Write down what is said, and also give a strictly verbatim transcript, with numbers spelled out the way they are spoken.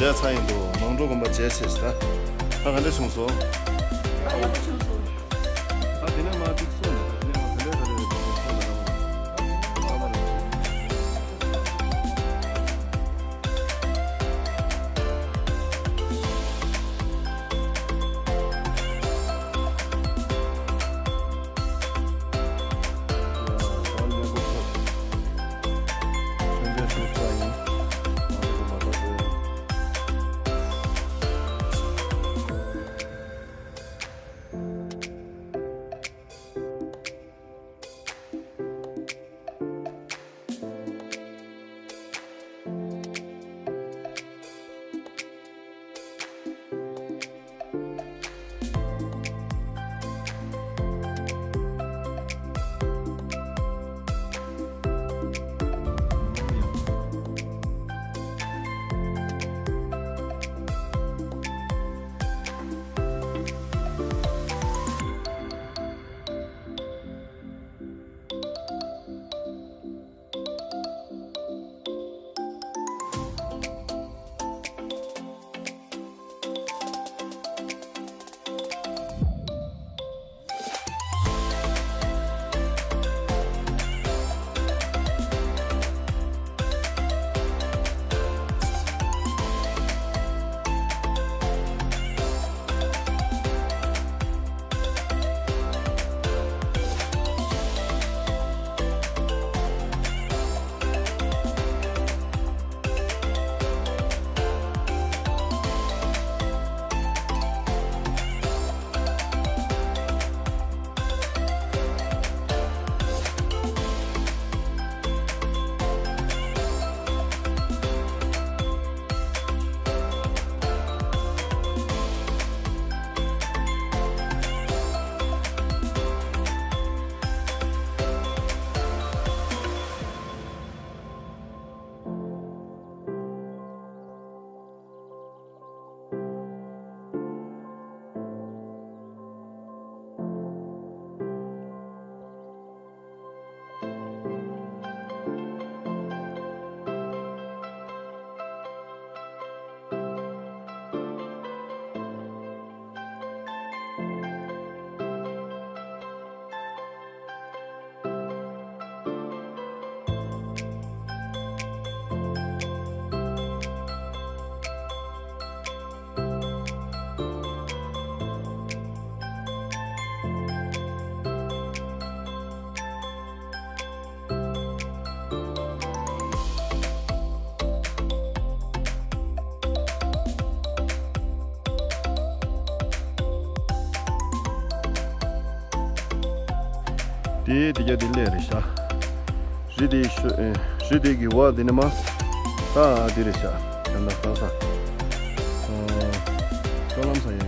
ཡ་ཚ་ཡིན་འདུག་མང་གྲོ་དགོན་པ་མཇལ་ཆེ་ཟེར། ད་ག་འདྲ་བྱུང་སོང་། ཡག་པོ་བྱུང་སོང་། ད་དེ་ནས་མ་ཏིག་སོང་། དེ་ནས་མ་དེ་ལས་ད་རེད། དེ་དེ་རྒྱ་དེ་ལས་རེད་ཤག་རི་དེ་ཤོ་ཨེ། རི་དེ་གི་བ་དེ་ནི་མ། ད་དེ་རེད་ཤག་ད་ད་ད་ས། ཨ། སྤྱོད་ལམ་ས་ཡ།